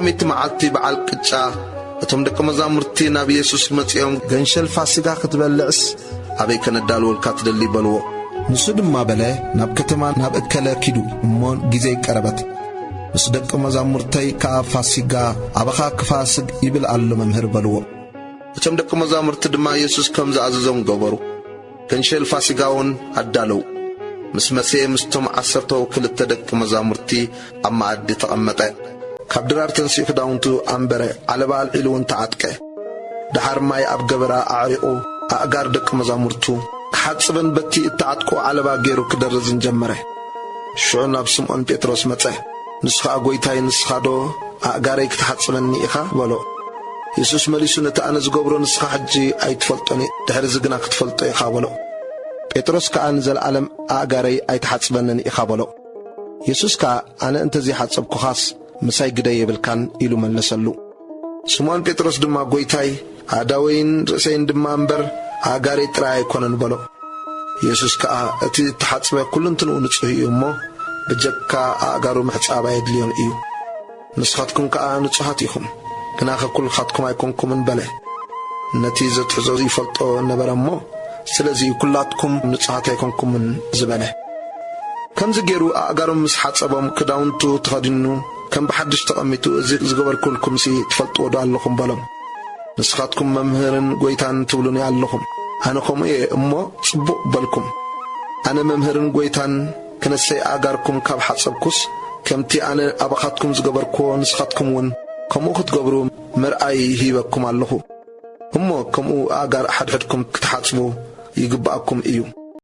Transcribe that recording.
ቀዳመይቲ መዓልቲ በዓል ቅጫ፣ እቶም ደቂ መዛሙርቲ ናብ የሱስ መጺኦም፣ "ገንሸል ፋሲጋ ክትበልዕስ ኣበይ ከነዳልወልካ ትደሊ?" በልዎ። ንሱ ድማ በለ፣ "ናብ ከተማ ናብ እከለ ኪዱ፣ እሞ ግዜይ ቀረበት። ምስ ደቂ መዛሙርተይ ከኣ ፋሲጋ ኣባኻ ክፋስግ ይብል ኣሎ መምህር" በልዎ። እቶም ደቂ መዛሙርቲ ድማ የሱስ ከም ዝኣዘዞም ገበሩ። ገንሸል ፋሲጋ እውን ኣዳለዉ። ምስ መሰየ ምስቶም ዓሰርተው ክልተ ደቂ መዛሙርቲ ኣብ መኣዲ ተቐመጠ። ካብ ድራር ተንሲኡ ክዳውንቱ ኣንበረ፣ ዓለባ ኣልዒሉ እውን ተዓጥቀ። ደሓር ማይ ኣብ ገበራ ኣዕሪቑ ኣእጋር ደቂ መዛሙርቱ ክሓጽበን በቲ እተዓጥቆ ዓለባ ገይሩ ክደርዝን ጀመረ። ሽዑ ናብ ስምዖን ጴጥሮስ መጸ። ንሱ ኸኣ፣ "ጐይታይ፣ ንስኻዶ ኣእጋረይ ክትሓጽበኒ ኢኻ?" በሎ። የሱስ መሊሱ፣ "ነቲ ኣነ ዝገብሮ ንስኻ ሕጂ ኣይትፈልጦን፣ ድሕርዚ ግና ክትፈልጦ ኢኻ" በሎ። ጴጥሮስ ከኣ፣ "ንዘለኣለም ኣእጋረይ ኣይትሓጽበንን ኢኻ" በሎ። የሱስ ከኣ፣ "ኣነ እንተ ዘይሓጸብኩኻስ ምሳይ ግደ የብልካን" ኢሉ መለሰሉ። ስምዖን ጴጥሮስ ድማ፣ "ጐይታይ፣ ኣእዳወይን ርእሰይን ድማ እምበር ኣእጋረይ ጥራይ ኣይኮነን" በሎ። የሱስ ከኣ፣ "እቲ እተሓጽበ ኩሉንትንኡ ንጹህ እዩ እሞ፣ ብጀካ ኣእጋሩ ምሕጻብ ኣየድልዮን እዩ። ንስኻትኩም ከኣ ንጹሃት ኢኹም፣ ግናኸ ኩልኻትኩም ኣይኮንኩምን" በለ። ነቲ ዘትሕዞ ይፈልጦ ነበረ እሞ፣ "ስለዚ ኩላትኩም ንጹሃት ኣይኮንኩምን" ዝበለ። ከምዚ ገይሩ ኣእጋሮም ምስ ሓጸቦም፣ ክዳውንቱ ተኸዲኑ፣ ከም ብሓድሽ ተቐሚጡ፣ "እዚ ዝገበርኩልኩምሲ ትፈልጥዎ ዶ ኣለኹም?" በሎም። "ንስኻትኩም መምህርን ጐይታን ትብሉኒ ኣለኹም። ኣነ ከምኡ እየ እሞ፣ ጽቡቕ በልኩም። ኣነ መምህርን ጐይታን ክነሰይ ኣእጋርኩም ካብ ሓጸብኩስ፣ ከምቲ ኣነ ኣባኻትኩም ዝገበርኩዎ፣ ንስኻትኩም እውን ከምኡ ክትገብሩ መርኣይ ሂበኩም ኣለኹ። እሞ ከምኡ ኣእጋር ሓድሕድኩም ክትሓጽቡ ይግብኣኩም እዩ።"